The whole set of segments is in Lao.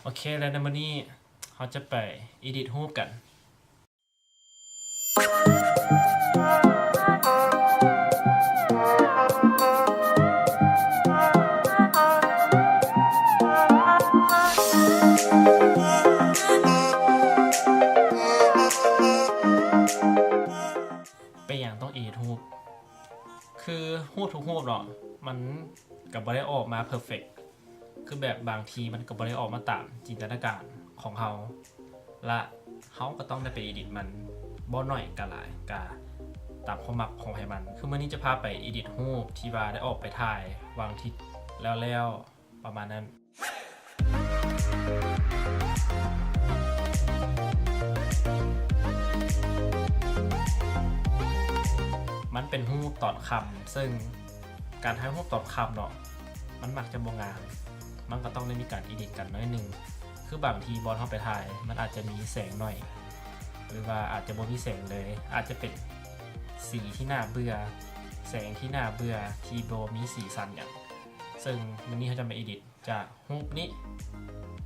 ໂອເຄ ແລ້ວໃນມື້ນີ້ເຮົາຈະໄປ edit ຮູບກັນ. ເປັນຫຍັງຕ້ອງ edit ຮູບ? ຄືຮູບທຸກຮູບເນາະ ມັນກໍບໍ່ໄດ້ອອກມາ perfect ຄືແບບບາງທີມັນກໍບໍ່ໄດ້ອອກມາຕາມຈິນຕະນາການຂອງເຮົາ ລະເຮົາກໍຕ້ອງໄດ້ໄປ edit ມັນ ບໍ່ໜ້ອຍກໍຫຼາຍ ກໍຕາມຄວາມມັກຂອງໃຜມັນ. ຄືມື້ນີ້ຈະພາໄປ edit ຮູບທີ່ວ່າໄດ້ອອກໄປຖ່າຍຫວ່າງທີ່ແລ້ວໆ ປະມານນັ້ນ. ມັນເປັນຮູບຕອນຄ່ຳ ເຊິ່ງການຖ່າຍຮູບຕອນຄ່ຳເນາະ ມັນມັກຈະບໍ່ງາມ ມັນກໍຕ້ອງໄດ້ມີການ edit ກັນໜ້ອຍໜຶ່ງ. ຄືບາງທີບ່ອນເຮົາໄປຖ່າຍ ມັນອາດຈະມີແສງໜ້ອຍ ຫຼືວ່າອາດຈະບໍ່ມີແສງເລີຍ ອາດຈະເປັນສີທີ່ໜ້າເບື່ອ ແສງທີ່ໜ້າເບື່ອ ທີ່ບໍ່ມີສີສັນຫຍັງ. ເຊິ່ງມື້ນີ້ເຮົາຈະມາ edit ຈາກຮູບນີ້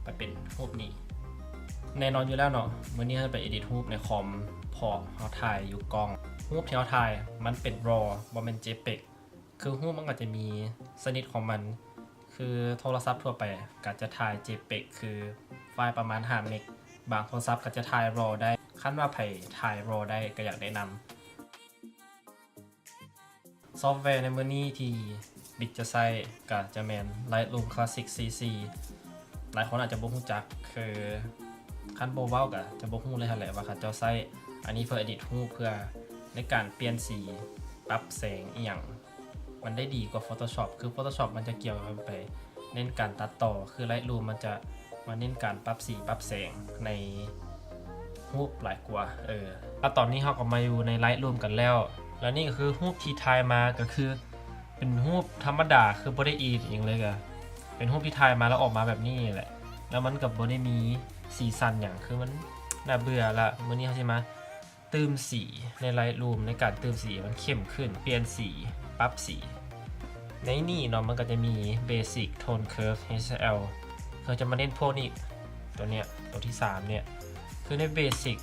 ໄປເປັນຮູບນີ້. ແນ່ນອນຢູ່ແລ້ວເນາະ ມື້ນີ້ເຮົາຈະໄປ edit ຮູບໃນຄອມ ເພາະເຮົາຖ່າຍຢູ່ກ້ອງ. ຮູບທີ່ເຮົາຖ່າຍມັນເປັນ raw ບໍ່ແມ່ນ jpeg. ຄືຮູບມັນກໍຈະມີຊະນິດຂອງມັນ ຄືໂທລະສັບທົ່ວໄປກໍຈະຖ່າຍ jpeg ຄືໄຟລ໌ປະມານຫ້າເມັກ. ບາງໂທລະສັບກໍຈະຖ່າຍ raw ໄດ້. ຄັນວ່າໃຜຖ່າຍ raw ໄດ້ກໍຢາກແນະນຳ ຊອບແວໃນມື້ນີ້ທີ່ບິກຈະໃຊ້ກໍຈະແມ່ນ Lightroom Classic ສີ່ສີ່. ຫຼາຍຄົນອາດຈະບໍ່ຮູ້ຈັກ ຄືຄັນບໍ່ເວົ້າກໍຈະບໍ່ຮູ້ເລີຍຫັ້ນແຫຼະວ່າເຂົາເຈົ້າໃຊ້ອັນນີ້ເພື່ອ edit ຮູບ ເພື່ອໃນການປ່ຽນສີ ປັບແສງອີ່ຫຍັງ ມັນໄດ້ດີກວ່າ Photoshop. ຄື Photoshop ມັນຈະກ່ຽວກັບໄປເນັ້ນການຕັດຕໍ່ ຄື Lightroom ມັນຈະມາເນັ້ນການປັບສີປັບແສງໃນ ຮູບຫຼາຍກວ່າ. ເອີ ແລ້ວຕອນນີ້ເຮົາກໍມາຢູ່ໃນ Lightroom ກັນແລ້ວ ແລ້ວນີ້ກໍຄືຮູບທີ່ຖ່າຍມາກໍຄືເປັນຮູບທຳມະດາ ຄືບໍ່ໄດ້ edit ຫຍັງເລີຍ ກໍເປັນຮູບທີ່ຖ່າຍມາແລ້ວອອກມາແບບນີ້ແຫຼະ ແລ້ວມັນກໍບໍ່ໄດ້ມີສີສັນຫຍັງ ຄືມັນໜ້າເບື່ອ. ລະມື້ນີ້ເຮົາຊິມາຕື່ມສີໃນ Lightroom ໃນການຕື່ມສີໃຫ້ມັນເຂັ້ມຂຶ້ນ ປ່ຽນສີ ປັບສີ. ໃນນີ້ເນາະ ມັນກໍຈະມີ Basic Tone Curve ເອັດ ເອັສ ແອລ ເຮົາຈະມາເນັ້ນພວກນີ້ ຕົວເນີ້ຍ ຕົວທີສາມເນີ້ຍ ຄືໃນ Basic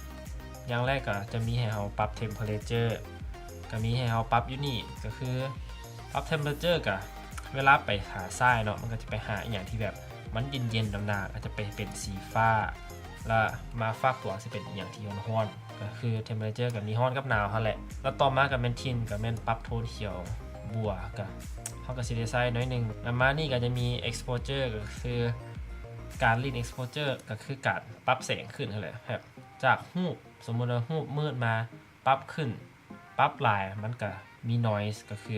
ຢ່າງແລກກໍຈະມີໃຫ້ເຮົາປັບ Temperature ກໍມີໃຫ້ເຮົາປັບຢູ່ນີ້ ກໍຄືປັບ Temperature ກໍເວລາໄປຫາຊາຍເນາະ ມັນກໍຈະໄປຫາອີ່ຫຍັງທີ່ແບບມັນເຢັນໆ ໜາວໆ ກໍຈະໄປເປັນສີຟ້າ ລະມາຟາກຂວາຊິເປັນອີ່ຫຍັງທີ່ຮ້ອນໆ ກໍຄື Temperature ກໍມີຮ້ອນກັບໜາວຫັ້ນແຫຼະ. ລະຕໍ່ມາກໍແມ່ນ Tint ກໍແມ່ນປັບໂທນຂຽວບົວ ກໍ ເຮົາກໍຊິໄດ້ໃຊ້ໜ້ອຍໜຶ່ງ. ລະມານີ້ກໍຈະມີ Exposure ກໍຄືການຫຼິ້n Exposure ກໍຄືການປັບແສງຂຶ້ນຫັ້ນແຫຼະ ແບບຈາກຮູບ ສົມມຸດວ່າຮູບມືດມາປັບຂຶ້ນ ປັບຫຼາຍ ມັນກະມີ noise ກະຄື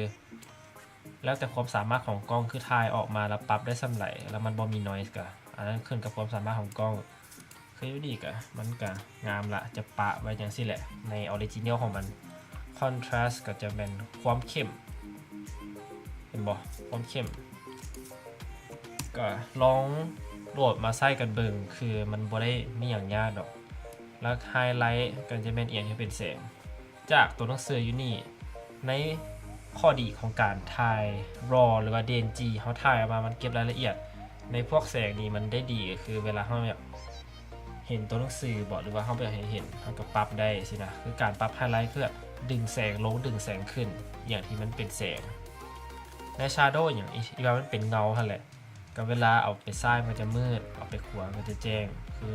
ແລ້ວແຕ່ຄວາມສາມາດຂອງກ້ອງ ຄືຖ່າຍອອກມາແລ້ວປັບໄດ້ສ່ຳໃດ ແລ້ວມັນບໍ່ມີ noise ກະ ອັນນັ້ນຂຶ້ນກັບຄວາມສາມາດຂອງກ້ອງ. ຄືຢູ່ນີ້ກະ ມັນກະງາມລະ ຈະປະໄວ້ຈັ່ງຊີ້ແຫຼະ. ໃນ original ຂອງມັນ contrast ກະຈະແມ່ນຄວາມເຂັ້ມ ເຫັນບໍ່? ຄວາມເຂັ້ມ ກະລອງໂຫຼດມາໃຊ້ກັນເບິ່ງ ຄືມັນບໍ່ໄດ້ມີຫຍັງຍາກດອກ. ແລ້ວ highlight ກໍຈະແມ່ນອີ່ຫຍັງທີ່ເປັນແສງ ຈາກຕົວໜັງສືຢູ່ນີ້ ໃນຂໍ້ດີຂອງການຖ່າຍ raw ຫຼືວ່າ DNG ເຮົາຖ່າຍອອກມາ ມັນເກັບລາຍລະອຽດໃນພວກແສງນີ້ມັນໄດ້ດີ ກໍຄືເວລາເຮົາຢາກເຫັນຕົວໜັງສືບໍ ຫຼືວ່າເຮົາບໍ່ຢາກໃຫ້ເຫັນ ເຮົາກໍປັບໄດ້ຊີ້ນະ. ຄືການປັບ highlight ເພື່ອດຶງແສງລົງ ດຶງແສງຂຶ້ນ ຢ່າງທີ່ມັນເປັນແສງ. ໃນ shadow ຫຍັງ ທີ່ວ່າມັນເປັນເງົາຫັ້ນແຫຼະ ກໍເວລາເອົາໄປຊ້າຍມັນກໍຈະມືດ ເອົາໄປຂວາມັນກໍຈະແຈ້ງ ຄື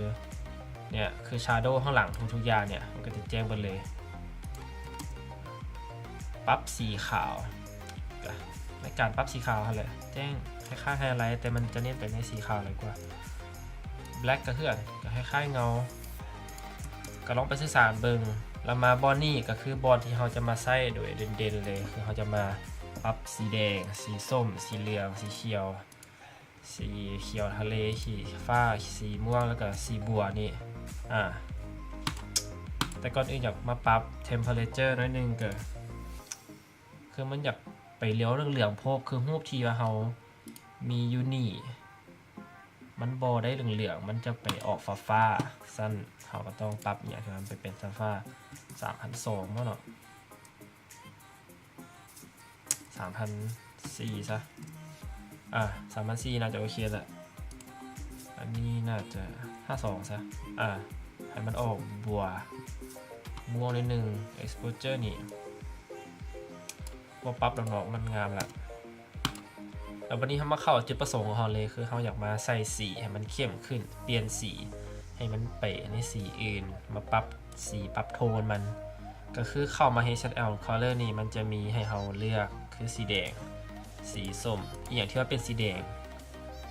ເນີ້ຍ ຄື shadow ຂ້າງຫຼັງທຸກໆຢ່າງເນີ້ຍ ມັນກໍຈະແຈ້ງເບິດເລີຍ. ປັບສີຂາວ ກະ ໃນການປັບສີຂາວຫັ້ນແຫຼະ ແຈ້ງຄ້າຍໆ highlight ແຕ່ມັນຈະເນັ້ນໄປໃນສີຂາວຫຼາຍກວ່າ. black ກໍຄືກັນ ກໍຄ້າຍໆເງົາ ກໍລອງໄປສຶກສາເບິ່ງ. ແລ້ວມາບ່ອນນີ້ກໍຄືບ່ອນທີ່ເຮົາຈະມາໃຊ້ໂດຍເດັ່ນໆເລີຍ ຄືເຮົາຈະມາປັບສີແດງ ສີສົ້ມ ສີເຫຼືອງ ສີຂຽວ ສີຂຽວທະເລ ສີຟ້າ ສີມ່ວງ ແລ້ວກໍສີບົວນີ້. ອາ ແຕ່ກ່ອນອື່ນຢາກມາປັບ temperature ໜ້ອຍໜຶ່ງ ກໍຄືມັນຢາກໄປຫຼຽວເຫຼືອງໆໂພດ ຄືຮູບທີ່ວ່າເຮົາມີຢູ່ນີ້ ມັນບໍ່ໄດ້ເຫຼືອງໆ ມັນຈະໄປອອກຟ້າໆ. ຊັ້ນເຮົາກໍຕ້ອງປັບອີ່ຫຍັງໃຫ້ມັນໄປເປັນຟ້າໆ ສາມພັນສອງບໍເນາະ ສາມພັນສີ່ຊະ ອາ ສາມພັນສີ່ໜ້າຈະໂອເຄແຫຼະ. ອ ອັນນີ້ໜ້າຈະຫ້າສອງຊະ ອາ ໃຫ້ມັນອອກບົວມ່ວງໜ້ອຍໜຶ່ງ. Exposure ນີ້ບໍ່ປັບດອກເນາະ ມັນງາມລະ. ແລ້ວບັດນີ້ເຮົາມາເຂົ້າຈຸດປະສົງຂອງເຮົາເລີຍ ຄືເຮົາຢາກມາໃສ່ສີໃຫ້ມັນເຂັ້ມຂຶ້ນ ປ່ຽນສີໃຫ້ມັນໄປໃນສີອື່ນ ມາປັບສີປັບໂທນມັນ. ກໍຄືເຂົ້າມາ H T M L Color ນີ້ ມັນຈະມີໃຫ້ເຮົາເລືອກ ຄືສີແດງ, ສີສົ້ມ, ອີ່ຫຍັງທີ່ວ່າເປັນສີແດງ.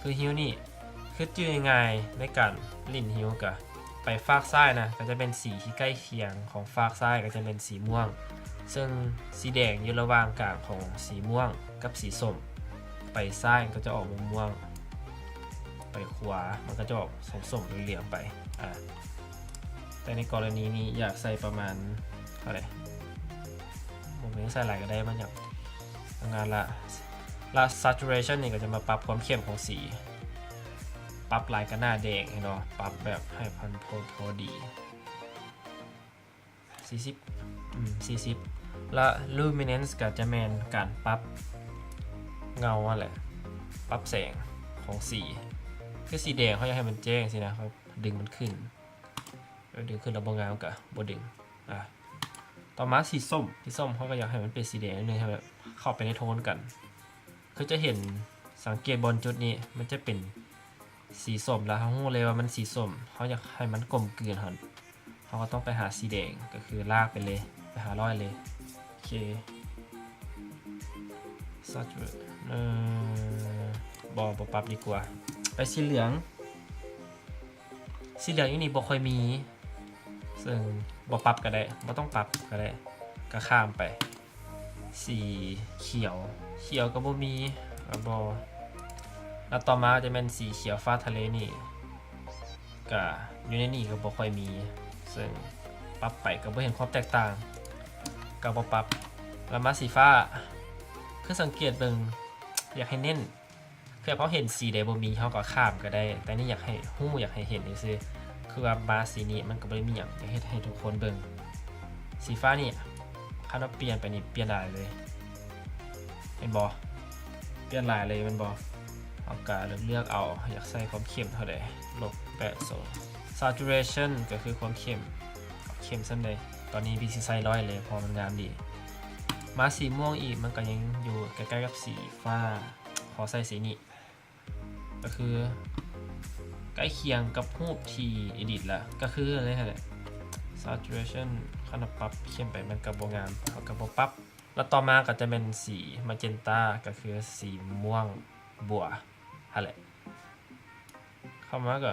ຄື Hue ນີ້ ຄືຈື່ງ່າຍໆ ໃນການຫຼິ້ນ Hue ກະໄປຟາກຊ້າຍນະ ກໍຈະເປັນສີທີ່ໃກ້ຄຽງຂອງຟາກຊ້າຍ ກໍຈະເປັນສີມ່ວງ, ເຊິ່ງສີແດງຢູ່ລະຫວ່າງກາງຂອງສີມ່ວງກັບສີສົ້ມ. ໄປຊ້າຍມັນກໍຈະອອກມ່ວງໆ ໄປຂວາມັນກໍຈະອອກສົ້ມໆ ເຫຼືອງໆ ໄປ. ອາ ແຕ່ໃນກໍລະນີນີ້ຢາກໃສ່ປະມານເທົ່າໃດ? ບໍ່ແມ່ນໃສ່ຫຼາຍກໍໄດ້ ມັນຢາກງາມລະ. ລະ Saturation ນີ້ກໍຈະມາປັບຄວາມເຂັ້ມຂອງສີ ປັບຫຼາຍກໍໜ້າແດງ ເຫັນບໍ່? ປັບແບບໃຫ້ມັນພໍ ພໍດີ ສີ່ສິບ ອືມ ສີ່ສິບ. ລະ Luminance ກໍຈະແມ່ນການປັບເງົາຫັ້ນແຫຼະ ປັບແສງຂອງສີ. ຄືສີແດງເຮົາຢາກໃຫ້ມັນແຈ້ງຊີ້ນະ ເຮົາດຶງມັນຂຶ້ນ ເອີ ດຶງຂຶ້ນແລ້ວບໍ່ງາມກໍບໍ່ດຶງ. ອາ ຕໍ່ມາສີສົ້ມ, ສີສົ້ມເຮົາກໍຢາກໃຫ້ມັນເປັນສີແດງໜ້ອຍໜຶ່ງ ໃຫ້ແບບເຂົ້າໄປໃນໂທນກັນ. ຄືຈະເຫັນ ສັງເກດບ່ອນຈຸດນີ້ ມັນຈະເປັນສີສົ້ມ ແລ້ວເຮົາຮູ້ເລີຍວ່າມັນສີສົ້ມ. ເຮົາຢາກໃຫ້ມັນກົມກືນຫັ້ນ ເຮົາກໍຕ້ອງໄປຫາສີແດງ ກໍຄືລາກໄປເລີຍ ໄປຫາຮ້ອຍເລີຍ. ໂອເຄ Saturate ເອີ ບໍ່ ບໍ່ປັບດີກວ່າ. ໄປສີເຫຼືອງ. ສີເຫຼືອງຢູ່ນີ້ບໍ່ຄ່ອຍມີ ເຊິ່ງບໍ່ປັບກໍໄດ້ ບໍ່ຕ້ອງປັບກໍໄດ້ ກໍຂ້າມໄປ. ສີຂຽວ, ຂຽວກໍບໍ່ມີ ກໍບໍ່. ແລ້ວຕໍ່ມາຈະແມ່ນສີຂຽວຟ້າທະເລນີ້ ກະຢູ່ໃນນີ້ກໍບໍ່ຄ່ອຍມີ ເຊິ່ງປັບໄປກໍບໍ່ເຫັນຄວາມແຕກຕ່າງ ກໍບໍ່ປັບ. ແລ້ວມາສີຟ້າ ຄືສັງເກດເບິ່ງ ຢາກໃຫ້ເນັ້ນ ຄືເຮົາເຫັນສີໃດບໍ່ມີ ເຮົາກໍຂ້າມກໍໄດ້ ແຕ່ນີ້ຢາກໃຫ້ຮູ້ ຢາກໃຫ້ເຫັນຊື່ໆ. ຄືວ່າມາສີນີ້ມັນກໍບໍ່ໄດ້ມີຫຍັງ ຢາກເຮັດໃຫ້ທຸກຄົນເບິ່ງ. ສີຟ້ານີ້ ຄັນວ່າປ່ຽນໄປນີ້ ປ່ຽນຫຼາຍເລີຍ ເຫັນບໍ່? ປ່ຽນຫຼາຍເລີຍແມ່ນບໍ່? ເຮົາກໍເລືອກເອົາ ຢາກໃສ່ຄວາມເຂັ້ມເທົ່າໃດ? ລົບແປດສິບ. Saturation ກໍຄືຄວາມເຂັ້ມ ເອົາເຂັ້ມສ່ຳໃດ? ຕອນນີ້ບິກຊິໃສ່ຮ້ອຍເລີຍ ເພາະມັນງາມດີ. ມາສີມ່ວງອີກ ມັນກໍຍັງຢູ່ໃກ້ໆກັບສີຟ້າ ຂໍໃສ່ສີນີ້ ກໍຄືໃກ້ຄຽງກັບຮູບທີ່ edit ລະ ກໍຄືອັນນີ້ຫັ້ນແຫຼະ. Saturation ຄັນວ່າປັບເຂັ້ມໄປມັນກໍບໍ່ງາມ ເຮົາກໍບໍ່ປັບ. ແລ້ວຕໍ່ມາກໍຈະແມ່ນສີ Magenta ກໍຄືສີມ່ວງບົວຫັ້ນແຫຼະ. ເຂົ້າມາກໍ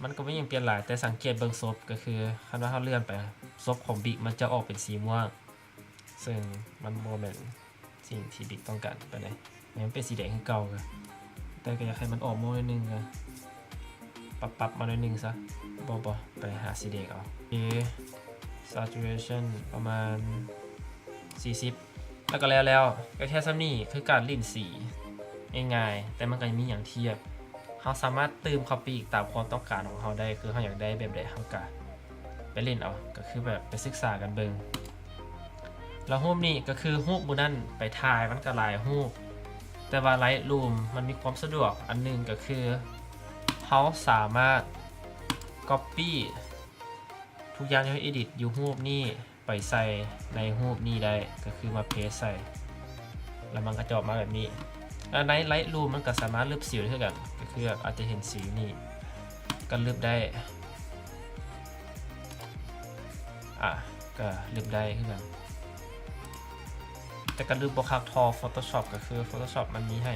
ມັນກໍບໍ່ມີຫຍັງປ່ຽນຫຼາຍ ແຕ່ສັງເກດເບິ່ງສົບ ກໍຄືຄັນວ່າເຮົາເລື່ອນໄປ ສົບຂອງບິກມັນຈະອອກເປັນສີມ່ວງ ເຊິ່ງມັນບໍ່ແມ່ນ ສິ່ງທີ່ບິກຕ້ອງການປານໃດ. ມັນເປັນສີແດງຄືເກົ່າ ແຕ່ກໍຢາກໃຫ້ມັນອອກມາໜ້ອຍໜຶ່ງ ປັບໆມາໜ້ອຍໜຶ່ງຊະ. ບໍ່ ບໍ່ ໄປຫາສີແດງເອົາ. ໂອເຄ Saturation ປະມານສີ່ສິບ ແລ້ວກໍແລ້ວແລ້ວ. ກໍແຄ່ສ່ຳນີ້ ຄືການຫຼິ້ນສີງ່າຍໆ ແຕ່ມັນກໍຍັງມີຫຍັງທີ່ແບບ ເຮົາສາມາດຕື່ມເຂົ້າໄປອີກຕາມຄວາມຕ້ອງການຂອງເຮົາໄດ້ ຄືເຮົາຢາກໄດ້ແບບໃດ ເຮົາກໍໄປຫຼິ້ນເອົາ ກໍຄືແບບໄປສຶກສາກັນເບິ່ງ. ແລ້ວຮູບນີ້ກໍຄືຮູບມື້ນັ້ນໄປຖ່າຍ ມັນກໍຫຼາຍຮູບ ແຕ່ວ່າ Lightroom ມັນມີຄວາມສະດວກອັນໜຶ່ງ ກໍຄືເຮົາສາມາດ copy ທຸກຢ່າງທີ່ເຮົາ edit ຢູ່ຮູບນີ້ ໄປໃສ່ໃນຮູບນີ້ໄດ້ ກໍຄືມາ paste ໃສ່ ແລ້ວມັນກໍຈະອອກມາແບບນີ້. ແລ້ວໃນ Lightroom ມັນກໍສາມາດລຶບສີໄດ້ຄືກັນ ກໍຄືອາດຈະເຫັນສີນີ້ ກໍລຶບໄດ້ ອາ ກໍລຶບໄດ້ຄືກັນ ແຕ່ກໍລຶບບໍ່ຄັກທໍ່ Photoshop ກໍຄື Photoshop ມັນມີໃຫ້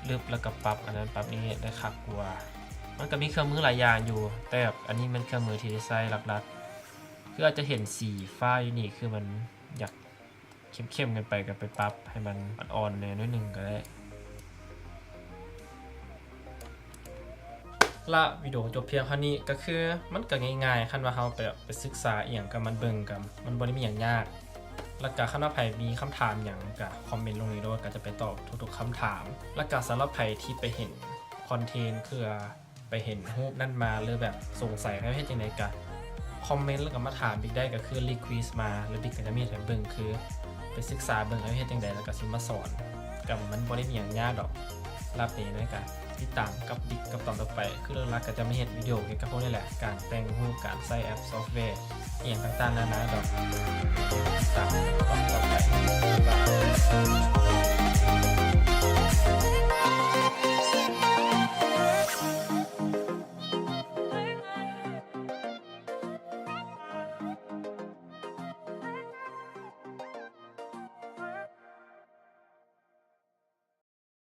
ລຶບ ແລ້ວກໍປັບອັນນັ້ນປັບນີ້ໄດ້ຄັກກວ່າ. ມັນກໍມີເຄື່ອງມືຫຼາຍຢ່າງຢູ່ ແຕ່ແບບອັນນີ້ແມ່ນເຄື່ອງມືທີ່ໄດ້ໃຊ້ຫຼັກໆ. ຄືອາດຈະເຫັນສີຟ້າຢູ່ນີ້ ຄືມັນຢາກເຂັ້ມໆເກີນໄປ ກໍໄປປັບໃຫ້ມັນອ່ອນໆແດ່ໜ້ອຍໜຶ່ງກໍໄດ້. ລະວິດີໂອຈົບພຽງເທົ່ານີ້ ກໍຄືມັນກໍງ່າຍໆ ຄັນວ່າເຮົາໄປ ໄປສຶກສາອີ່ຫຍັງກັບມັນເບິ່ງ ກໍມັນບໍ່ໄດ້ມີຫຍັງຍາກ. ລະກະຄັນວ່າໃຜມີຄຳຖາມຫຍັງ ກະຄອມເມັນລົງນີ້ໂລດ ກະຈະໄປຕອບທຸກໆຄຳຖາມ. ລະກະສຳລັບໃຜທີ່ໄປເຫັນຄອນເທັນ ຄືວ່າ ໄປເຫັນຮູບນັ້ນມາ ຫຼືແບບສົງໄສວ່າເຮັດຈັ່ງໃດ ກະຄອມເມັນ ແລ້ວກະມາຖາມບິກໄດ້ ກະຄື request ມາ ແລ້ວບິກກະຈະມາເຮັດໃຫ້ເບິ່ງ ຄືໄປສຶກສາເບິ່ງວ່າເຮັດຈັ່ງໃດ ແລ້ວກະຊິມາສອນ. ກະມັນບໍ່ໄດ້ມີຫຍັງຍາກດອກ. ລະເປັນຈັ່ງໃດກະ ຕິດຕາມກັບ ຄລິບກັບຕອນຕໍ່ໄປ. ຄືຫຼັກໆກໍຈະມາເຮັດວິດີໂອກ່ຽວກັບພວກນີ້ແຫຼະ ການແຕ່ງຮູບ ການໃຊ້ແອັບຊອບແວ ອີ່ຫຍັງຕ່າງໆນານາດອກ. ຕິດຕາມກັບຕອນຕໍ່ໄປ. ບາຍບາຍ.